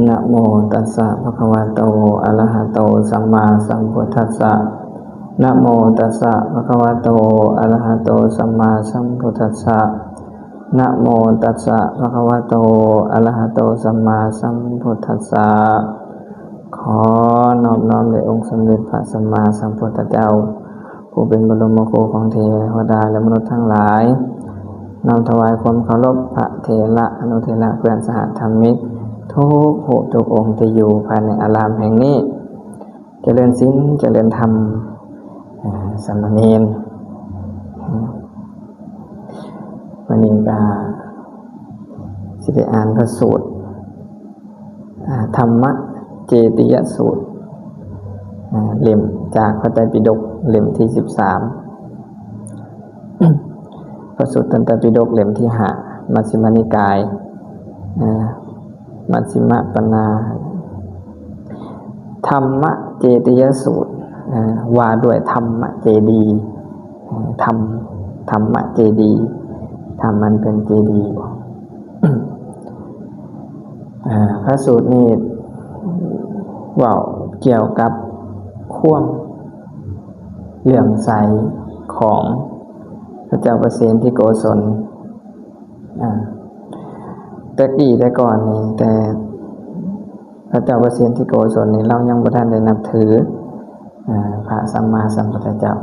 ນະໂມຕັດສະ ພະຄະວະໂຕ ອະລະຫະໂຕ ສຳມາສຳພຸດທັດສະ ນະໂມຕັດສະ ພະຄະວະໂຕ ອະລະຫະໂຕ ສຳມາສຳພຸດທັດສະ ນະໂມຕັດສະ ພະຄະວະໂຕ ອະລະຫະໂຕ ສຳມາສຳພຸດທັດສະ. ຂໍນອບນ້ອມແດ່ອົງສົມເດັດພະສຳມາສຳພຸດທະເຈົ້າ ຜູ້ເປັນບະລົມມະຄູຂອງເທວະດາ ແລະ ມະນຸດທັງຫຼາຍ, ນ້ອມຖວາຍຄວາມເຄົາລົບພະເຖລະອະນຸເຖລະ ເພື່ອນສະຫະທຳມິກທຸກຮູບທຸກອົງທີ່ຢູ່ພາຍໃນອາລາມແຫ່ງນີ້. ຈະເລີນສິນ ຈະເລີນທຳ ເອີ ສາມະເນນ. ວັນນີ້ກະຊິໄດ້ອ່ານພະສູດ ອ່າ ທຳມະເຈຕິຍະສູດ ອ່າ ເຫຼັ້ມຈາກພະໄຕປິດົກເຫຼັ້ມທີສິບສາມ ພະສູດຕັນຕະປິດົກເຫຼັ້ມທີຫ້າ ມັຊຊິມະນິກາຍ ອ່າ ມັຊຊິມະປະນາ ທຳມະເຈຕິຍະສູດ ອ່າ ວ່າດ້ວຍທຳມະເຈດີ ທຳ ທຳມະເຈດີ ທຳມັນເປັນເຈດີ. ອ່າ ພະສູດນີ້ເວົ້າກ່ຽວກັບຄວາມເຫຼື້ອມໃສຂອງພະເຈົ້າປະເສນທິໂກສົນ. ອ່າ ແຕ່ກີ້ແຕ່ກ່ອນນີ້ ແຕ່ພະເຈົ້າປະເສນທິໂກສົນນີ້ ລາວຍັງບໍ່ທັນໄດ້ນັບຖື ອ່າ ພະສຳມາສຳພຸດທະເຈົ້າ.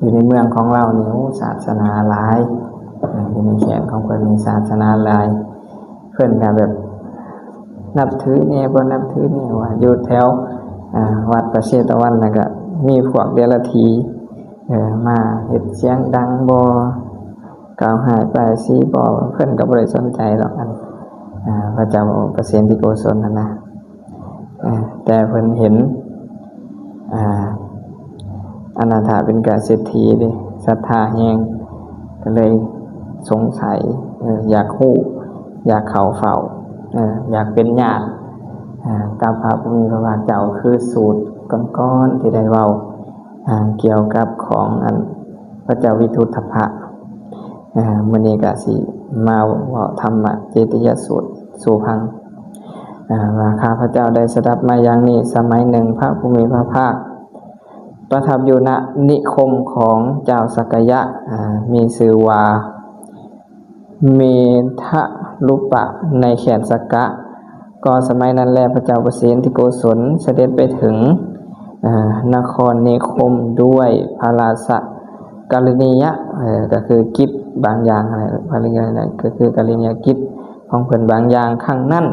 ຢູ່ໃນເມືອງຂອງລາວນີ້ ໂອ້ ສາສະໜາຫຼາຍ ອ່າ ຢູ່ໃນແຂວງຂອງເພິ່ນນີ້ສາສະໜາຫຼາຍ. ເພິ່ນກະແບບນັບຖືແດ່ ບໍ່ນັບຖືແດ່ ວ່າຢູ່ແຖວ ອ່າ ວັດພະເຊຕະວັນ ແລ້ວກະມີພວກເດຍລະຖີ ເອີ ມາເຮັດສຽງດັງບໍ ກ່າວຮ້າຍປ້າຍສີບໍ ເພິ່ນກໍບໍ່ໄດ້ສົນໃຈດອກ ອັນ ອ່າ ພະເຈົ້າປະເສນທິໂກສົນຫັ້ນນະ. ເອີ ແຕ່ເພິ່ນເຫັນ ອ່າ ອະນາຖະປິນກະເສດຖີເດ້ ສັດທາແຮງ ກໍເລີຍສົງໄສ ເອີ ຢາກຮູ້ ຢາກເຂົ້າເຝົ້າ ເອີ ຢາກເປັນຍາດ ອ່າ ກັບພະຜູ້ມີພະພາກເຈົ້າ ຄືສູດກ່ອນໆທີ່ໄດ້ເວົ້າ ອ່າ ກ່ຽວກັບຂອງອັນພະເຈົ້າວິທຸດທະພະ. ອ່າ ມື້ນີ້ກະຊິມາເວົ້າທຳມະເຈຕິຍະສູດສູ່ຟັງ ອ່າ ວ່າຂ້າພະເຈົ້າໄດ້ສະດັບມາຢ່າງນີ້, ສະໄໝໜຶ່ງ ພະຜູ້ມີພະພາກປະທັບຢູ່ ນະ ນິຄົມຂອງເຈົ້າສັກກະຍະ ອ່າ ມີຊື່ວ່າ ເມທະລຸປະ ໃນແຄວ້ນສັກກະ. ກໍສະໄໝນັ້ນແລ ພະເຈົ້າປະເສນທິໂກສົນສະເດັດໄປເຖິງ ເອີ ນະຄອນນິຄົມດ້ວຍພະລາຊະກະລິນີຍະ ເອີ ກໍຄືກິດບາງຢ່າງ ພະລິຍະ ກໍຄືກະລິນີຍະກິດຂອງເພິ່ນບາງຢ່າງ. ຄັ້ງນັ້ນ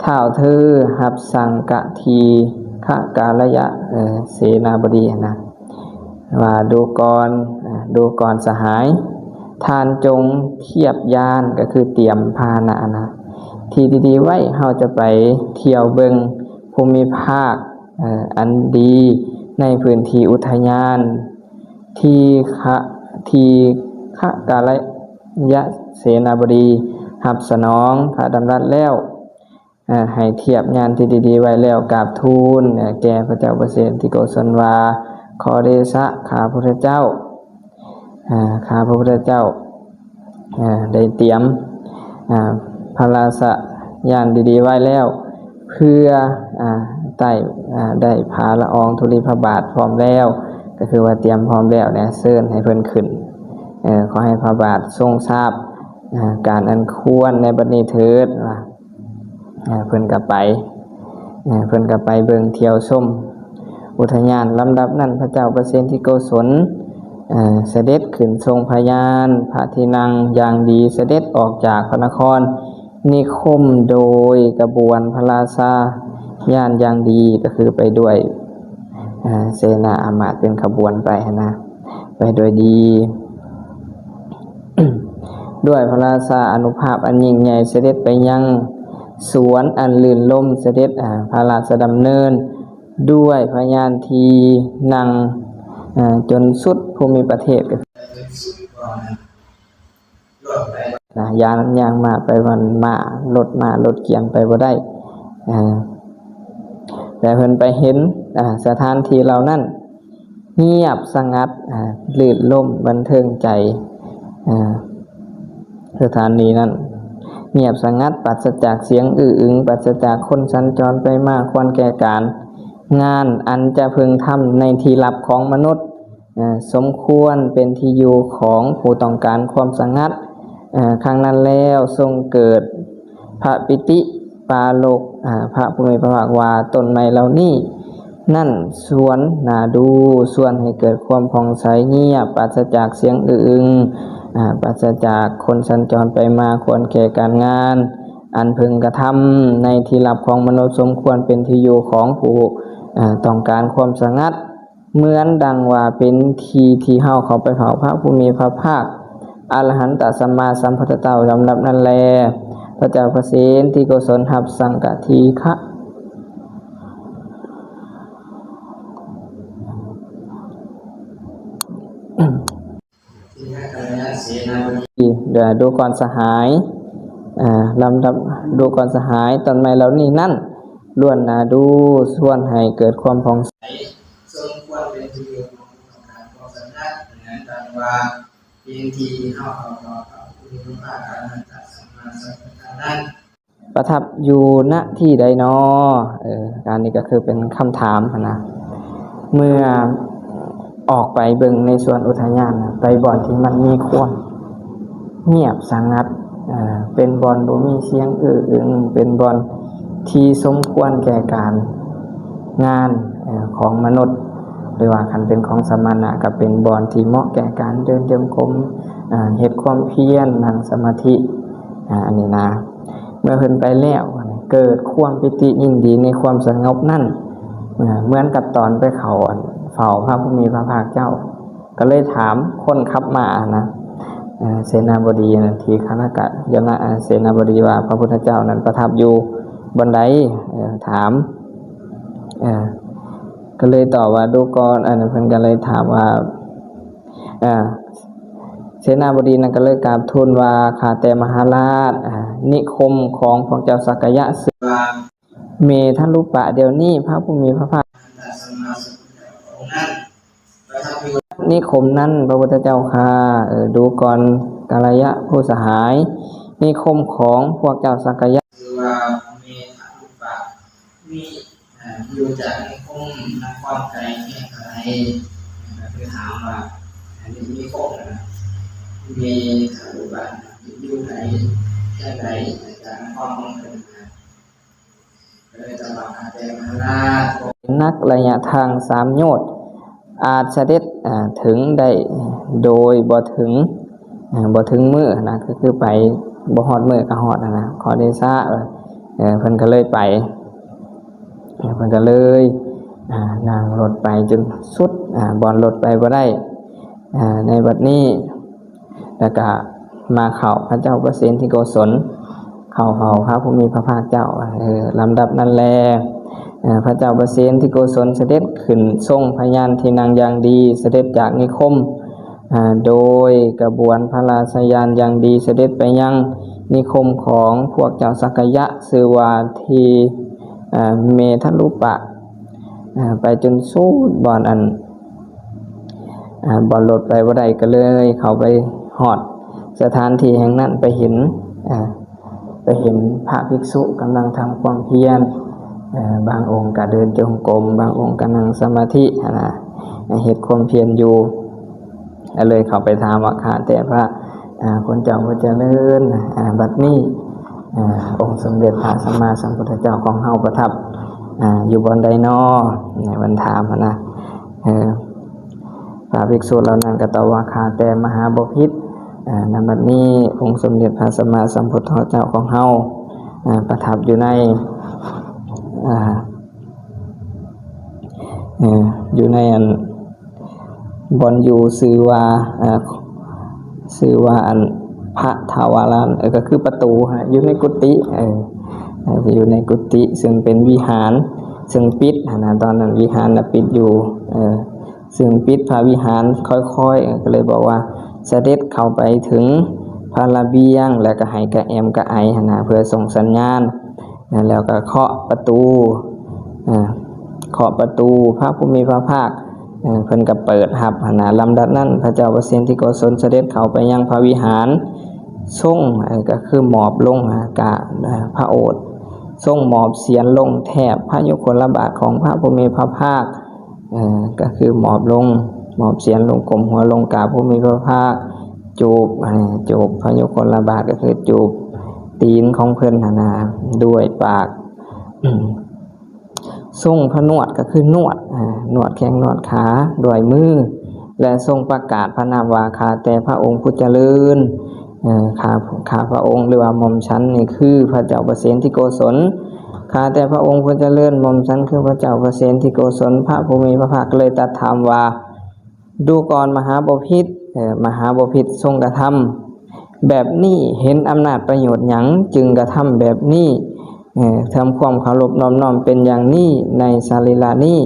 ທ້າວເທີຮັບສັ່ງກະທີຄະກາລະຍະ ເອີ ເສນາບໍດີຫັ້ນນະ ວ່າ ດູກ່ອນ ອ່າ ດູກ່ອນສະຫາຍ, ທ່ານຈົ່ງທຽບຍານ ກໍຄືຕຽມພາຫະນະນະ ທີ່ດີໆໄວ້, ເຮົາຈະໄປທ່ຽວເບິ່ງພູມິພາກ ເອີ ອັນດີໃນພື້ນທີ່ອຸທະຍານ ທີ່ຄະ ທີ່ຄະກາລະຍະເສນາບໍດີຮັບສະໜອງພະດຳລັດແລ້ວ. ເອີ ໃຫ້ທຽບຍານທີ່ດີໆໄວ້ແລ້ວ ກາບທູນ ເອີ ແກ່ພະເຈົ້າປະເສນທິໂກສົນວ່າ ຂໍເດຊະ ຂ້າພະພຸດທະເຈົ້າ ເອີ ຂ້າພະພຸດທະເຈົ້າ ເອີ ໄດ້ຕຽມ ເອີ ພະລາຊະຍານດີໆໄວ້ແລ້ວ ເພື່ອ ອາ ໄດ້ ອາ ໄດ້ພາລະອອງທຸລີພະບາດພ້ອມແລ້ວ ກໍຄືວ່າຕຽມພ້ອມແລ້ວແຫຼະ ເຊີນໃຫ້ເພິ່ນຂຶ້ນ ເອີ ຂໍໃຫ້ພະບາດຊົງຊາບ ອາ ການອັນຄວນໃນບັດນີ້ເທີດ ວ່າ. ເອີ ເພິ່ນກໍໄປ ເອີ ເພິ່ນກໍໄປເບິ່ງທ່ຽວຊົມອຸທະຍານ. ລຳດັບນັ້ນ ພະເຈົ້າປະເສນທິໂກສົນ ເອີ ສະເດັດຂຶ້ນຊົງພະຍານພະທີ່ນັ່ງຢ່າງດີ, ສະເດັດອອກຈາກພະນະຄອນນິຄົມໂດຍຂະບວນພະລາຊາຍານຢ່າງດີ, ກໍຄືໄປດ້ວຍ ເອີ ເສນາອາມາດເປັນຂະບວນໄປຫັ້ນນະ. ໄປດ້ວຍດີ ດ້ວຍພະລາຊາອານຸພາບອັນຍິ່ງໃຫຍ່ ສະເດັດໄປຍັງສວນອັນລື່ນລົມ, ສະເດັດ ອາ ພະລາຊະດຳເນີນດ້ວຍພະຍານທີ່ນັ່ງ ອາ ຈົນສຸດພູມິປະເທດ ນະ ຢ້ານຍ່າງມ້າໄປ ມັນມ້າ ລົດມ້າລົດກຽງໄປບໍ່ໄດ້ ອາ ແຕ່ເພິ່ນໄປເຫັນ ອາ ສະຖານທີ່ເຫຼົ່ານັ້ນ ງຽບສະຫງັດ ອາ ລື່ນລົມບັນເທີງໃຈ ອາ ສະຖານທີ່ນັ້ນ ງຽບສະຫງັດ, ປາສະຈາກສຽງອື້ອອຶງ, ປາສະຈາກຄົນສັນຈອນໄປມາ, ຄວນແກ່ການງານອັນຈະເພິ່ງທຳໃນທີ່ລັບຂອງມະນຸດ, ເອີ ສົມຄວນເປັນທີ່ຢູ່ຂອງຜູ້ຕ້ອງການຄວາມສະຫງັດ. ເອີ ຄັ້ງນັ້ນແລ້ວ ຊົງເກີດພະປີຕິປາໂລກ, ເອີ ພະຜູ້ມີພະພາກວ່າ ຕົ້ນໄມ້ເຫຼົ່ານີ້ນັ້ນຊວນໜ້າດູ, ຊວນໃຫ້ເກີດຄວາມຜ່ອງໃສງຽບ, ປາສະຈາກສຽງອື້ອອຶງ, ອາ, ປາສະຈາກຄົນສັນຈອນໄປມາ, ຄວນແກ່ການງານອັນເພິ່ງກະທຳໃນທີ່ລັບຂອງມະນຸດ, ສົມຄວນເປັນທີ່ຢູ່ຂອງຜູ້, ອາ, ຕ້ອງການຄວາມສະຫງັດ. ເໝືອນດັ່ງວ່າເປັນທີ່ທີ່ເຮົາເຂົ້າໄປເຝົ້າພະຜູ້ມີພະພາກ ອະລະຫັນຕະສຳມາສຳພຸດທະເຈົ້າ. ລຳດັບນັ້ນແລ ພະເຈົ້າພະເສນທິໂກສົນຮັບສັງຄະທີຄະ ດູກ່ອນສະຫາຍ, ອາ, ລຳດັບ, ດູກ່ອນສະຫາຍ, ຕົ້ນໄມ້ເຫຼົ່ານີ້ນັ້ນ ລ້ວນໜ້າດູ, ຊວນໃຫ້ເກີດຄວາມຜ່ອງໃສ, ສົມຄວນເປັນທີ່ຢູ່ຂອງຜູ້ຕ້ອງການຄວາມສະຫງັດ, ເໝືອນດັ່ງວ່າເປັນທີ່ເຮົາເຂົ້າເຝົ້າພະຜູ້ມີພະພາກ ອະລະຫັນຕະສຳມາສຳພຸດທະເຈົ້ານັ້ນ. ປະທັບຢູ່ ນະ ທີ່ໃດນໍ? ເອີ ອັນນີ້ກໍຄືເປັນຄຳຖາມຫັ້ນນະ. ເມື່ອອອກໄປເບິ່ງໃນສວນອຸທະຍານນະ, ໄປບ່ອນທີ່ມັນມີຄວາມງຽບສະຫງັດ, ເອີ ເປັນບ່ອນບໍ່ມີສຽງອື້ອອຶງ, ເປັນບ່ອນທີ່ສົມຄວນແກ່ການງານ, ເອີ ຂອງມະນຸດ, ຫຼືວ່າຄັນເປັນຂອງສະມະນະ ກໍເປັນບ່ອນທີ່ເໝາະແກ່ການເດີນຈົງກົມ, ເຮັດຄວາມພຽນ, ນັ່ງສະມາທິ, ອັນນີ້ນະ. ເມື່ອເພິ່ນໄປແລ້ວ ເກີດຄວາມປີຕິຍິນດີໃນຄວາມສະຫງົບນັ້ນ, ເໝືອນກັບຕອນໄປເຝົ້າ ອັນ ເຝົ້າພະຜູ້ມີພະພາກເຈົ້າ, ກໍເລີຍຖາມຄົນຂັບມ້ານະ, ເສນາບໍດີນະ, ທີຄະລະກະ ຍະນະ ເສນາບໍດີວ່າ ພະພຸດທະເຈົ້ານັ້ນປະທັບຢູ່ບ່ອນໃດ? ຖາມ, ກໍເລີຍຕອບວ່າ ດູກ່ອນ, ອັນ ເພິ່ນກໍເລີຍຖາມວ່າ ເສນາບໍດີນັ້ນກໍເລີຍກາບທູນວ່າ ຂ້າແຕ່ມະຫາລາດ, ນິຄົມຂອງພວກເຈົ້າສັກກະຍະຊື່ວ່າເມທະລຸປະ, ດຽວນີ້ພະຜູ້ມີພະພາກ ນິຄົມນັ້ນ ພະພຸດທະເຈົ້າຂ້າ. ເອີ ດູກ່ອນກັນລະຍະຜູ້ສະຫາຍ, ນິຄົມຂອງພວກເຈົ້າສັກກະຍະ ຊື່ວ່າເມທະລຸປະ ມີ ເອີ ຢູ່ຈາກນິຄົມນະຄອນໄກພຽງເທົ່າໃດ? ກໍຄືຖາມວ່າ ເອີ ນິຄົມນະ ມີທະລຸບານຢູ່ໄກພຽງໃດຈາກນະຄອນຂອງເພິ່ນນະ? ກໍເລີຍຕອບວ່າ ຂ້າແຕ່ມະຫາລາດ ນັກໄລຍະທາງສາມໂຍດ ອາດສະເດັດ ເອີ ເຖິງໄດ້ໂດຍບໍ່ເຖິງ ເອີ ບໍ່ເຖິງມື້ນະ, ກໍຄືໄປບໍ່ຮອດມື້ກໍຮອດຫັ້ນນະ. ຂໍເດຊະ ເອີ ເພິ່ນກໍເລີຍໄປ ເພິ່ນກໍເລີຍ ອາ ນັ່ງລົດໄປຈົນສຸດ ອາ ບ່ອນລົດໄປບໍ່ໄດ້ ອາ ໃນບັດນີ້ ແລ້ວກະມາເຝົ້າພະເຈົ້າປະເສນທິໂກສົນ ເຂົ້າເຝົ້າພະຜູ້ມີພະພາກເຈົ້າ. ເອີ ລຳດັບນັ້ນແລ ເອີ ພະເຈົ້າປະເສນທິໂກສົນສະເດັດຂຶ້ນຊົງພະຍານທີ່ນັ່ງຢ່າງດີ, ສະເດັດຈາກນິຄົມ ອາ ໂດຍກະບວນພະລາຊະຍານຢ່າງດີ, ສະເດັດໄປຍັງນິຄົມຂອງພວກເຈົ້າສັກກະຍະ ຊື່ວ່າທີ່ ອາ ເມທະລຸປະ ອາ ໄປຈົນສຸດບ່ອນອັນ ອາ ບ່ອນລົດໄປບໍ່ໄດ້ ກໍເລີຍເຂົ້າໄປຮອດສະຖານທີ່ແຫ່ງນັ້ນ ໄປເຫັນ ອາ ໄປເຫັນພະພິກສຸກຳລັງທຳຄວາມພຽນ, ເອີ ບາງອົງກໍເດີນຈົງກົມ, ບາງອົງກໍນັ່ງສະມາທິຫັ້ນນະ, ເຮັດຄວາມພຽນຢູ່. ກໍເລີຍເຂົ້າໄປຖາມວ່າ ຂ້າແຕ່ພະ ອາ ຄຸນເຈົ້າຜູ້ຈະເລີນ, ອາ ບັດນີ້ ອາ ອົງສົມເດັດພະສຳມາສຳພຸດທະເຈົ້າຂອງເຮົາປະທັບ ອາ ຢູ່ບ່ອນໃດນໍ? ເພິ່ນຖາມຫັ້ນນະ. ເອີ ພະພິກສຸເຫຼົ່ານັ້ນກໍຕອບວ່າ ຂ້າແຕ່ມະຫາບໍພິດ, ອາ ນະບັດນີ້ອົງສົມເດັດພະສຳມາສຳພຸດທະເຈົ້າຂອງເຮົາ ອາ ປະທັບຢູ່ໃນ ອາ ເອີ ຢູ່ໃນອັນ ບ່ອນຢູ່ຊື່ວ່າ ເອີ ຊື່ວ່າອັນ ພະທາວາລານ ເອີ ກໍຄືປະຕູຫັ້ນ ຢູ່ໃນກຸຕິ ເອີ ເອີ ຢູ່ໃນກຸຕິ ເຊິ່ງເປັນວິຫານ ເຊິ່ງປິດຫັ້ນນະ, ຕອນນັ້ນວິຫານນະປິດຢູ່ ເອີ ເຊິ່ງປິດພະວິຫານຄ່ອຍໆ ກໍເລີຍບອກວ່າ ສະເດັດເຂົ້າໄປເຖິງພະລະບຽງ ແລ້ວກໍໃຫ້ກະແອມກະໄອຫັ້ນນະ ເພື່ອສົ່ງສັນຍານ ແລ້ວກໍເຄາະປະຕູ ອາ ເຄາະປະຕູ ພະຜູ້ມີພະພາກ ເອີ ເພິ່ນກໍເປີດຮັບຫັ້ນນະ. ລຳດັບນັ້ນ ພະເຈົ້າປະເສນທິໂກສົນສະເດັດເຂົ້າໄປຍັງພະວິຫານ ຊົງ ເອີ ກໍຄືມອບລົງ ອາ ກາ ເອີ ພະໂອດ ຊົງມອບສຽນລົງແທບພະຍຸຄົນລະບາດຂອງພະຜູ້ມີພະພາກ ເອີ ກໍຄືມອບລົງ ມອບສຽນລົງ ກົ້ມຫົວລົງກາບຜູ້ມີພະພາກ ຈູບ ເອີ ຈູບພະຍຸຄົນລະບາດ ກໍຄືຈູບຕີນຂອງເພິ່ນຫັ້ນນະ ດ້ວຍປາກ ຊົງພະນວດ ກໍຄືນວດ ອາ ນວດແຂ້ງນວດຂາດ້ວຍມື ແລະ ຊົງປະກາດພະນາມວ່າ ຂ້າແຕ່ພະອົງຜູ້ຈະເລີນ ເອີ ຂ້າ ຂ້າພະອົງ ຫຼືວ່າໝ່ອມສັນນີ້ຄືພະເຈົ້າປະເສນທິໂກສົນ ຂ້າແຕ່ພະອົງຜູ້ຈະເລີນ ໝ່ອມສັນຄືພະເຈົ້າປະເສນທິໂກສົນ ພະຜູ້ມີພະພາກກໍເລີຍຕັດຖາມວ່າ ດູກ່ອນມະຫາບໍພິດ ເອີ ມະຫາບໍພິດຊົງກະທຳແບບນີ້ ເຫັນອຳນາດປະໂຫຍດຫຍັງຈຶ່ງກະທຳແບບນີ້ ເອີ ທຳຄວາມເຄົາລົບນອບນ້ອມເປັນຢ່າງນີ້ໃນສະລີລະນີ້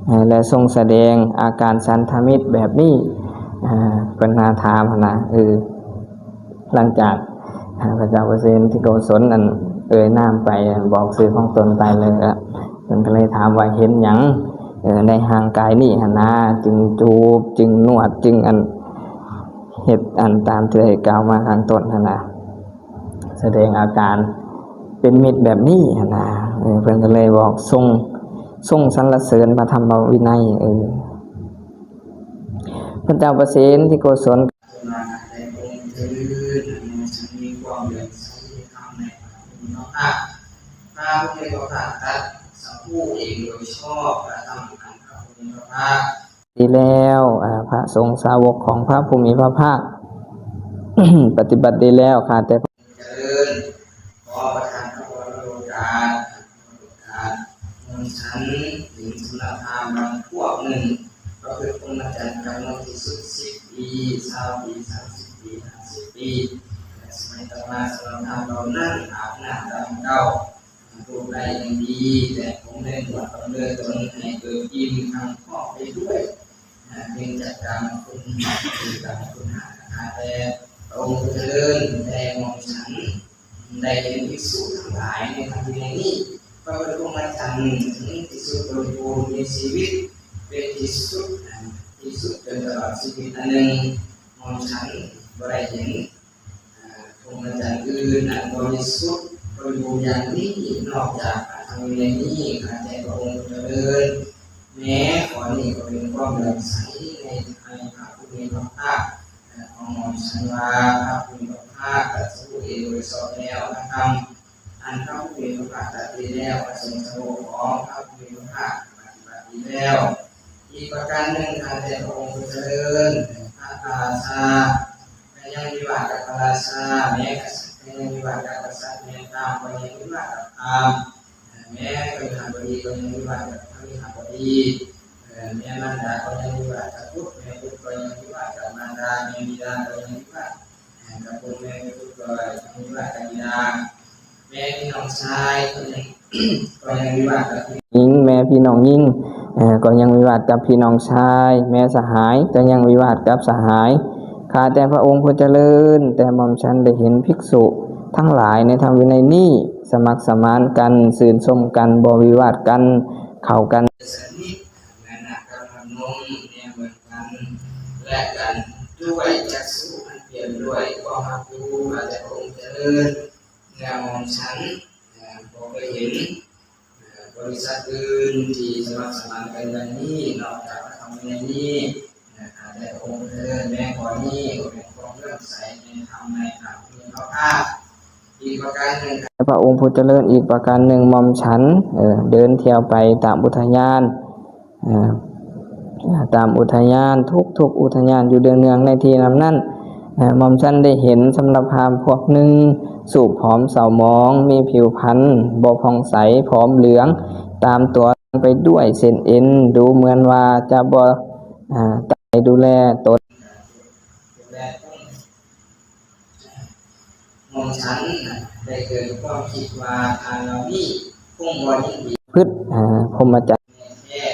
ເອີ ແລະ ຊົງສະແດງອາການສັນທະມິດແບບນີ້ ເອີ ເພິ່ນມາຖາມຫັ້ນນະ ເອີ ຫຼັງຈາກ ພະເຈົ້າປະເສນທິໂກສົນ ອັນ ເອີ່ຍນາມໄປ ບອກຊື່ຂອງຕົນໄປແລ້ວ ເພິ່ນກໍເລີຍຖາມວ່າເຫັນຫຍັງ ເອີ ໃນຮ່າງກາຍນີ້ຫັ້ນນາ ຈຶ່ງຈູບ ຈຶ່ງນວດ ຈຶ່ງ ອັນ ເຮັດ ອັນ ຕາມທີ່ໄດ້ກ່າວມາຂ້າງຕົ້ນຫັ້ນນາ ສະແດງອາການເປັນມິດແບບນີ້ຫັ້ນນາ ເອີ ເພິ່ນກໍເລີຍບອກຊົງ ຊົງສັນລະເສີນພະທຳມະວິໄນ ເອີ ພະເຈົ້າປະເສນທິໂກສົນ ດີແລ້ວ ອາ ພະສົງສາວົກຂອງພະຜູ້ມີພະພາກ ປະຕິບັດດີແລ້ວ ຂ້າແຕ່ ຈະເລີນ ຂໍປະທານພະວະໂລກາດ ໝ່ອມສັນເຫັນສຳນັກພາມບາງພວກໜຶ່ງ ປະພຶດພົມມະຈັນກຳນົດທີ່ສຸດສິບປີ ຊາວປີ ສາມສິບປີ ຫ້າສິບປີ ແລະ ສະໄໝຕໍ່ມາສຳນັກພາມເຫຼົ່ານັ້ນອາບນ້ຳດຳເກົ່າ ຮູບໄລ້ຢ່າງດີ ແຕ່ຜົມໄດ້ນວດບຳເລີຕົນໃຫ້ເກີດອີ່ມທັງພ້ອມໄປດ້ວຍ ເປັນຈັດການຄຸນ ເປັນການຄຸນຫາ ຂ້າແຕ່ພະອົງຜູ້ຈະເລີນ ແຕ່ໝ່ອມສັນໄດ້ເຫັນພິກສຸທັງຫຼາຍໃນທຳວິໄນນີ້ ພະພຸດທະອົງມະຈັນເຖິງທີ່ສຸດບໍລິບູນ ມີຊີວິດເປັນທີ່ສຸດ ທີ່ສຸດຈົນຕະຫຼອດຊີວິດອັນໜຶ່ງ ໝ່ອມສັນບໍ່ໄດ້ເຫັນ ພົມມະຈັນອື່ນອັນບໍລິສຸດບໍລິບູນຢ່າງນີ້ ນອກຈາກພະທຳວິໄນນີ້ ຂ້າແຕ່ພະອົງຜູ້ຈະເລີນ ແມ້ຂໍ້ນີ້ກໍເປັນຄວາມເຫຼື້ອມໃສໃນ ໃນພະຜູ້ມີພະພາກຂອງໝ່ອມສັນວ່າ ພະຜູ້ມີພະພາກຕັດສະຮູ້ເອງໂດຍຊອບແລ້ວ ພະທຳອັນພະຜູ້ມີພະພາກຕັດດີແລ້ວ ພະສົງສາວົກຂອງພະຜູ້ມີພະພາກປະຕິບັດດີແລ້ວ. ອີກປະການໜຶ່ງ ຂ້າແຕ່ພະອົງຜູ້ຈະເລີນ ພະລາຊາ ກໍຍັງວິວາດກັບພະລາຊາ ແມ້ກະສັດກໍຍັງວິວາດກັບກະສັດ ແມ່ພາມກໍຍັງວິວາດກັບພາມ ແມ້ຄະລິຫະບໍດີກໍຍັງວິວາດກັບຄະລິຫະບໍດີ ແມ່ມານດາກໍຍັງວິວາດກັບບຸດ ແມ່ບຸດກໍຍັງວິວາດກັບມານດາ ແມ່ບິດາກໍຍັງວິວາດກັບບຸດ ແມ່ບຸດກໍຍັງວິວາດກັບບິດາ ແມ່ພີ່ນ້ອງຊາຍກໍຍັງ ກໍຍັງວິວາດກັບຜູ້ຍິງ ແມ່ພີ່ນ້ອງຍິງ ເອີ ກໍຍັງວິວາດກັບພີ່ນ້ອງຊາຍ ແມ່ສະຫາຍກໍຍັງວິວາດກັບສະຫາຍ ຂ້າແຕ່ພະອົງຜູ້ຈະເລີນ ແຕ່ໝ່ອມສັນໄດ້ເຫັນພິກສຸທັງຫຼາຍໃນທຳວິໄນນີ້ ສະໝັກສະໝານກັນ ຊື່ນຊົມກັນ ບໍ່ວິວາດກັນ ເຂົ້າກັນ ສະໜິດ ແມ່ນະ ກຳລັງນົມແນມເບິ່ງກັນ ແລະ ກັນດ້ວຍຈັກສຸອັນປ່ຽມດ້ວຍຄວາມຮັກຮູ້ ຂ້າແຕ່ພະອົງຜູ້ຈະເລີນ ເມື່ອໝ່ອມສັນ ເອີ ບໍ່ເຄີຍເຫັນ ເອີ ບໍລິສັດອື່ນທີ່ສະໝັກສະໝານກັນຢ່າງນີ້ ນອກຈາກພະທຳວິໄນນີ້ ເອີ ຂ້າແຕ່ພະອົງຜູ້ຈະເລີນ ແມ່ນຂໍ້ນີ້ກໍເປັນຄວາມເຫຼື້ອມໃສໃນທຳໃນພະຜູ້ມີພະພາກ. ອີກປະການໜຶ່ງ ພະອົງຜູ້ຈະເລີນ ອີກປະການໜຶ່ງ ໝ່ອມສັນ ເອີ ເດີນທ່ຽວໄປຕາມອຸທະຍານ ເອີ ຕາມອຸທະຍານ ທຸກໆອຸທະຍານຢູ່ເນື່ອງໆໃນທີ່ນັ້ນໆ ເອີ ໝ່ອມສັນໄດ້ເຫັນສຳນັກພາມພວກໜຶ່ງ ສູບຜອມເສົ້າໝອງ ມີຜິວພັນບໍ່ຜ່ອງໃສ ຜອມເຫຼືອງຕາມຕົວ ໄປດ້ວຍເສັ້ນເອັນ ດູເໝືອນວ່າຈະບໍ່ ເອີ ຕັ້ງໃຈດູແລຕົນ. ໝ່ອມສັນໄດ້ເກີດຄວາມຄິດວ່າທ່ານເຫຼົ່ານີ້ຄົງບໍ່ຍິນດີ ພຶດ ເອີ ພົມມະຈັນ ແທ້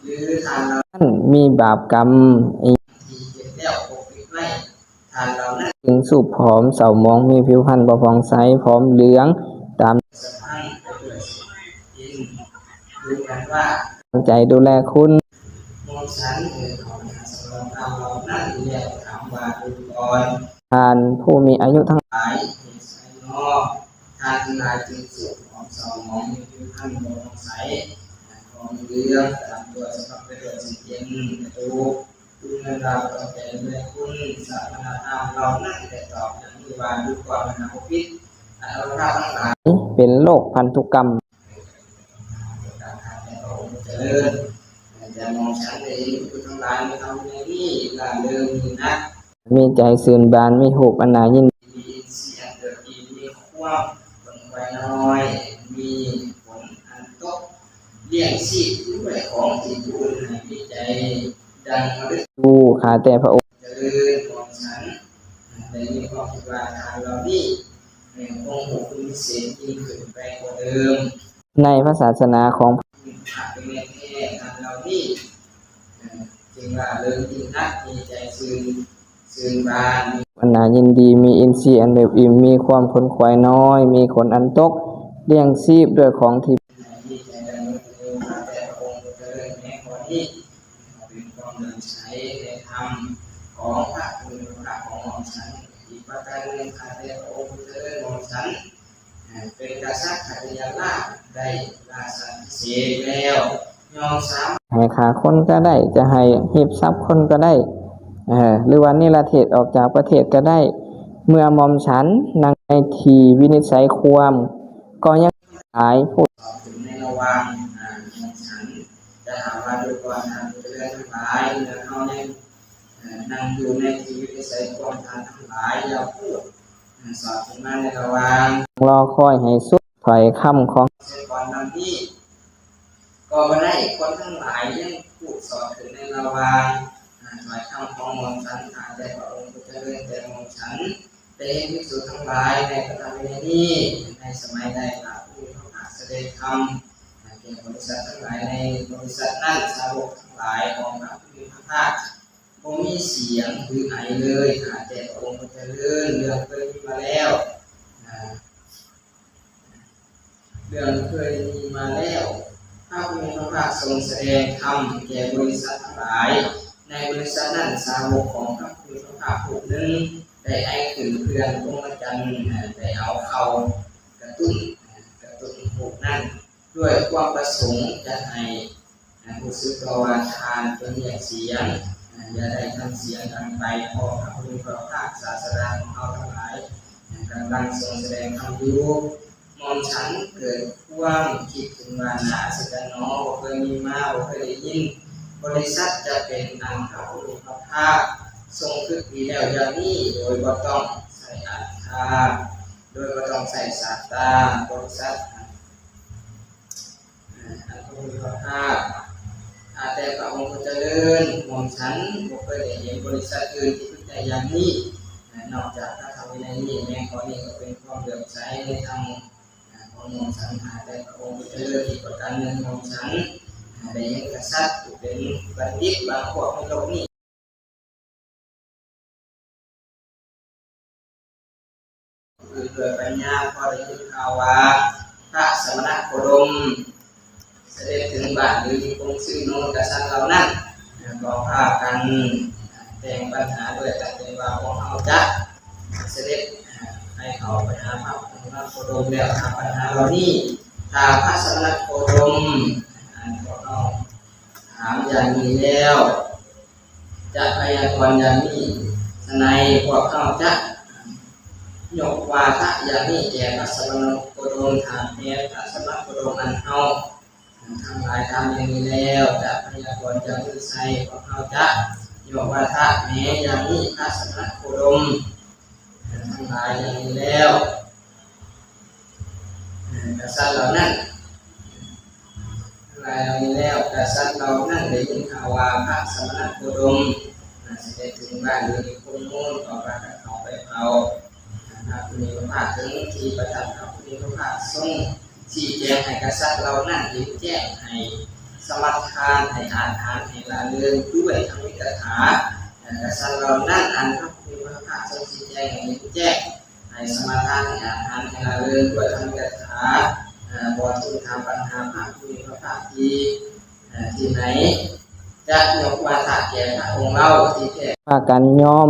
ຫຼືທ່ານເຫຼົ່ານັ້ນມີບາບກຳອີ່ຫຍັງທີ່ເຮັດແລ້ວປົກປິດໄວ້ ທ່ານເຫຼົ່ານັ້ນຈຶ່ງສູບຜອມເສົ້າໝອງ ມີຜິວພັນບໍ່ຜ່ອງໃສ ຜອມເຫຼືອງຕາມ ສະພັງໄປດ້ວຍເສັ້ນເອັນ ດູເໝືອນວ່າ ຕັ້ງໃຈດູແລຄຸນ. ໝ່ອມສັນເດີນເຂົ້າໄປຫາສະເໝີພາມເຫຼົ່ານັ້ນ ແລ້ວຖາມວ່າ ດູກ່ອນ ທ່ານຜູ້ມີອາຍຸທັງຫຼາຍ ເຫດໃດນໍ ທ່ານທັງຫຼາຍຈຶ່ງໂສກສອງສອງ ມີຜິວພັນບໍ່ຜ່ອງໃສ ຄອງເຫຼືອງ ຕາມຕົວສະບັບໄປດ້ວຍເສັ້ນເອັນ ກະດູກ ຄືເງິນລາວຕ້ອງແຕ່ເລື່ອຍຄຸນ ສະມະນະພາບເຫຼົ່ານັ້ນໄດ້ຕອບຢ່າງນີ້ວ່າ ດູກ່ອນມະຫາບໍພິດ ອັນອາລະວາດທັງຫຼາຍ ເປັນໂລກພັນທຸກຳ ແຕ່ໝ່ອມສັນໄດ້ເຫັນຜູ້ທັງຫຼາຍໃນທຳວິໄນນີ້ ລ່າເລີງຍິ່ງນັກ ມີໃຈຊື່ນບານ ມີຮູບອັນໜ້າຍິນດີ ມີອິນຊີອັນເກີດດີ ມີຄວາມຂົນຂວາຍນ້ອຍ ມີຝົນອັນຕົກ ລ້ຽງຊີບດ້ວຍຂອງທີ່ຜູ້ອື່ນໃຫ້ ມີໃຈດັ່ງມະລຶກ ຢູ່ ຂ້າແຕ່ພະອົງ ຈະເລີນ ໝ່ອມສັນໄດ້ມີຄວາມຄິດວ່າທ່ານເຫຼົ່ານີ້ແມ່ນຄົງຮູ້ຄຸນວິເສດຍິ່ງຂຶ້ນໄປກວ່າເດີມ ໃນພະສາສະໜາຂອງພະ ພະເປັນແມ່ນແທ້ ທ່ານເຫຼົ່ານີ້ຈຶ່ງວ່າເລີງຍິ່ງນັກ ມີໃຈຊື່ນ ຊື່ນບານ ມີອັນໜ້າຍິນດີ ມີອິນຊີອັນເອິບອີ່ມ ມີຄວາມຂົນຂວາຍນ້ອຍ ມີຝົນອັນຕົກ ລ້ຽງຊີບດ້ວຍຂອງທີ່ ດີໃຈກັນໝົດເລີຍ ຂ້າແຕ່ພະອົງຜູ້ຈະເລີນ ແມ່ນຂໍ້ນີ້ ເປັນຄວາມເຫຼື້ອມໃສໃນທຳຂອງພະຜູ້ມີພະພາກຂອງໝ່ອມສັນ. ອີກປະການໜຶ່ງ ຂ້າແຕ່ພະອົງຜູ້ຈະເລີນ ໝ່ອມສັນ ເປັນກະສັດຂັດຕະຍາລາດ ໄດ້ລາຊະພິເສດແລ້ວ ຍ່ອມສາມາດ ໃຫ້ຂ້າຄົນກໍໄດ້ ຈະໃຫ້ຮີບຊັບຄົນກໍໄດ້ ເອີ ຫຼືວ່າເນລະເທດອອກຈາກປະເທດກໍໄດ້ ເມື່ອໝ່ອມສັນນັ່ງໃນທີ່ວິນິດໄສຄວາມ ກໍຍັງຫຼາຍຜູ້ ສອບຂຶ້ນໃນລະຫວ່າງ ອາ ໝ່ອມສັນ ແຕ່ຫາກວ່າໂດຍກ່ອນທ່ານຜູ້ຈະເລີນທັງຫຼາຍ ເມື່ອເຮົາຍັງ ເອີ ນັ່ງຢູ່ໃນທີ່ວິນິດໄສຄວາມ ທ່ານທັງຫຼາຍຢ່າພູດ ເອີ ສອດຂຶ້ນມາໃນລະຫວ່າງ ລໍຄອຍໃຫ້ສຸດຖ້ອຍຄຳຂອງ ເສຍກ່ອນນຳນີ້ກໍບໍ່ໄດ້ ຄົນທັງຫຼາຍຍັງພູດສອດຂຶ້ນໃນລະຫວ່າງ ອາ ຖ້ອຍຄຳຂອງໝ່ອມສັນ ຂ້າແຕ່ພະອົງຜູ້ຈະເລີນ ແຕ່ໝ່ອມສັນ ໄດ້ເຫັນພິກສຸທັງຫຼາຍໃນພະທຳວິໄນນີ້ ໃນສະໄໝໃດພະຜູ້ມີພະພາກສະແດງທຳແກ່ບໍລິສັດທັງຫຼາຍໃນບໍລິສັດນັ້ນ ສາວົກທັງຫຼາຍຂອງພະຜູ້ມີພະພາກບໍ່ມີສຽງ ຫຼື ໄອເລີຍ ຂ້າແຕ່ພະອົງຜູ້ຈະເລີນ ເລື່ອງເຄີຍມີມາແລ້ວ ເລື່ອງເຄີຍມີມາແລ້ວ ພະຜູ້ມີພະພາກຊົງສະແດງທຳແກ່ບໍລິສັດທັງຫຼາຍໃນບໍລິສັດນັ້ນ ສາວົກຂອງພະຜູ້ມີພະພາກຮູບໜຶ່ງໄດ້ໄອຂຶ້ນເພື່ອລົງມາຈັນ ໄດ້ເອົາເຂົ້າກະຕຸ້ນ ກະຕຸ້ນຮູບນັ້ນ ດ້ວຍຄວາມປະສົງຈະໃຫ້ ໃຫ້ຮູ້ສຶກຕໍ່ວ່າທ່ານເປັນຮຽກສຽງ ຢ່າໄດ້ທຳສຽງດັງໄປ ເພາະພະຜູ້ມີພະພາກສາດສະດາຂອງເຮົາທັງຫຼາຍກຳລັງຊົງສະແດງທຳຢູ່. ໝ່ອມສັນເກີດຄວາມຄິດເຖິງວ່າໜ້າອັດສະຈັນໜໍ ບໍ່ເຄີຍມີມາ ບໍ່ເຄີຍໄດ້ຍິນ ບໍລິສັດຈະເປັນອັນພະຜູ້ມີພະພາກຊົງຝຶກດີແລ້ວຢ່າງນີ້ ໂດຍບໍ່ຕ້ອງໃຊ້ອັດຖາ ໂດຍບໍ່ຕ້ອງໃຊ້ສາດຕາ ບໍລິສັດ ອັນພະຜູ້ມີພະພາກ ຂ້າແຕ່ພະອົງຜູ້ຈະເລີນ ໝ່ອມສັນບໍ່ເຄີຍໄດ້ເຫັນບໍລິສັດອື່ນທີ່ເປັນໃຈຢ່າງນີ້ ນອກຈາກພະທຳວິໄນນີ້ ແມ່ນຂໍ້ນີ້ກໍເປັນຄວາມເຫຼື້ອມໃສໃນທຳຂອງໝ່ອມສັນ ຂ້າແຕ່ພະອົງຜູ້ຈະເລີນ ອີກປະການໜຶ່ງ ໝ່ອມສັນໄດ້ເຫັນກະສັດຜູ້ເປັນບັນດິດບາງພວກໃນໂລກນີ້ ຄືເກີດປັນຍາ ພໍໄດ້ຍິນຂ່າວວ່າພະສະມະນະໂຄດົມສະເດັດເຖິງບ້ານ ຫຼື ນິຄົມຊືໂນນ ກະສັດເຫຼົ່ານັ້ນກໍພາກັນແຕ່ງບັນຫາດ້ວຍກັນເປັນວ່າ ພວກເຮົາຈະສະເດັດໄປເຂົ້າໄປຫາພະສະມະນະໂຄດົມ ແລ້ວຖາມບັນຫາເຫຼົ່ານີ້. ຖ້າພະສະມະນະໂຄດົມ ອັນພວກເຮົາຖາມຢ່າງນີ້ແລ້ວ ຈະໄວຍາກອນຢ່າງນີ້ ສະໄນພວກເຮົາຈະຍົກວາທະຢ່າງນີ້ແກ່ພະສະມະນະໂຄດົມ ຖາມແທນພະສະມະນະໂຄດົມ ອັນເຮົາທັງຫຼາຍຖາມຢ່າງນີ້ແລ້ວ ຈະໄວຍາກອນຢ່າງນີ້ໃສ່ ພວກເຮົາຈະຍົກວາທະແມ້ຢ່າງນີ້ ພະສະມະນະໂຄດົມ ທັງຫຼາຍຢ່າງນີ້ແລ້ວ ກະສັດເຫຼົ່ານັ້ນ ທັງຫຼາຍເຫຼົ່ານີ້ແລ້ວ ກະສັດເຫຼົ່ານັ້ນໄດ້ຍິນຂ່າວວ່າພະສະມະນະໂຄດົມສະເດັດເຖິງບ້ານ ຫຼື ນິຄົມໂນນ ກໍພາກັນເຂົ້າໄປເຝົ້າພະຜູ້ມີພະພາກ ເຖິງທີ່ປະທັບພະຜູ້ມີພະພາກຊົງຊີ້ແຈງໃຫ້ກະສັດເຫຼົ່ານັ້ນເຫັນແຈ້ງ ໃຫ້ສະມາທານ ໃຫ້ອາດຫານ ໃຫ້ລະເລີນດ້ວຍທຳມິກະຖາ. ກະສັດເຫຼົ່ານັ້ນ ອັນພະຜູ້ມີພະພາກຊົງຊີ້ແຈງໃຫ້ເຫັນແຈ້ງ ໃຫ້ສະມາທານ ໃຫ້ອາດຫານ ໃຫ້ລະເລີນດ້ວຍທຳມິກະຖາ ບໍ່ທູນຖາມບັນຫາພະຜູ້ມີພະພາກທີ່ ທີ່ໃນ ຈະຍົກວາທະແກ່ພະອົງເລົ່າທີ່ແທ້ ພາກັນຍອມ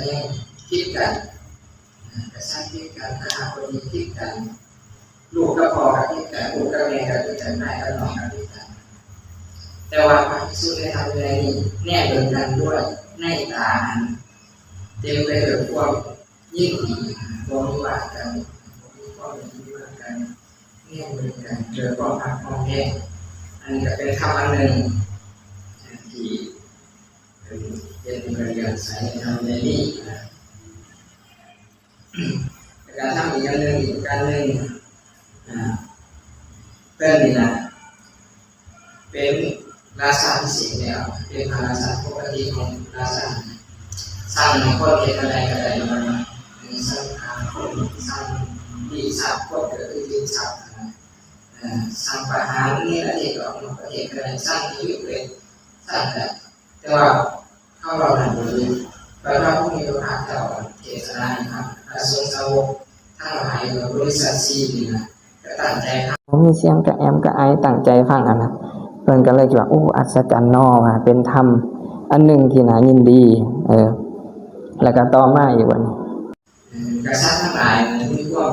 ແມ່ນຜິດກັນ ກະສັດຜິດກັນ ທະຫາກຄົນທີ່ຜິດກັນ ລູກກັບພໍ່ກໍຜິດກັນ ລູກກັບແມ່ກໍຜິດກັນ ອ້າຍກັບນ້ອງກໍຜິດກັນ ແຕ່ວ່າພະພິກຂຸໃນທຳວິໄນນີ້ ແນມເບິ່ງກັນດ້ວຍໃນຕາອັນເຕັມໄປດ້ວຍຄວາມຍິນດີ ບໍ່ມີວ່າກັນ ບໍ່ມີຄວາມມີວ່າກັນ ແນມເບິ່ງກັນດ້ວຍຄວາມຮັກຄວາມແພງ. ອັນນີ້ກໍເປັນທຳອັນໜຶ່ງທີ່ເປັນເລື່ອງໃສໃນທຳໃນນີ້ນະ. ແລ້ວກໍທຳອີກອັນໜຶ່ງ ອີກອັນໜຶ່ງ ອ່າ ເພິ່ນນີ້ນະ ເປັນລາຊາພິເສດແລ້ວ ເປັນພະລາຊາປົກກະຕິຂອງລາຊາ ສັ່ງໃຫ້ຄົນເຮັດອັນໃດກໍໄດ້ ວ່າໃຫ້ສັງຫານຄົນ ສັ່ງລີ້ຊັບຄົນ ກໍຄືຍຶດຊັບຫັ້ນນະ ເອີ ສັ່ງປະຫານ ເນລະເທດອອກນອກປະເທດກໍໄດ້ ສັ່ງໃຫ້ຢຸດເລີຍ ສັ່ງໄດ້ ແຕ່ວ່າເຮົາເວົ້ານັ້ນບໍ່ຖືກ ບັດວ່າຜູ້ມີພະພາກເຈົ້າເທດສະນາໃຫ້ຟັງ ພະສົງສາວົກທັງຫຼາຍ ແລ້ວກໍບໍລິສັດສີ່ນີ້ນະ ກໍຕັ້ງໃຈຟັງ ມີສຽງກະແອມກະໄອ ຕັ້ງໃຈຟັງຫັ້ນນະ ເພິ່ນກໍເລີຍຄິດວ່າ ໂອ້ ອັດສະຈັນນໍ ວ່າເປັນທຳອັນໜຶ່ງທີ່ໜ້າຍິນດີ ເອີ ແລ້ວກໍຕໍ່ມາອີກ ບັດນີ້ ເອີ ກະສັດທັງຫຼາຍມີຄວາມ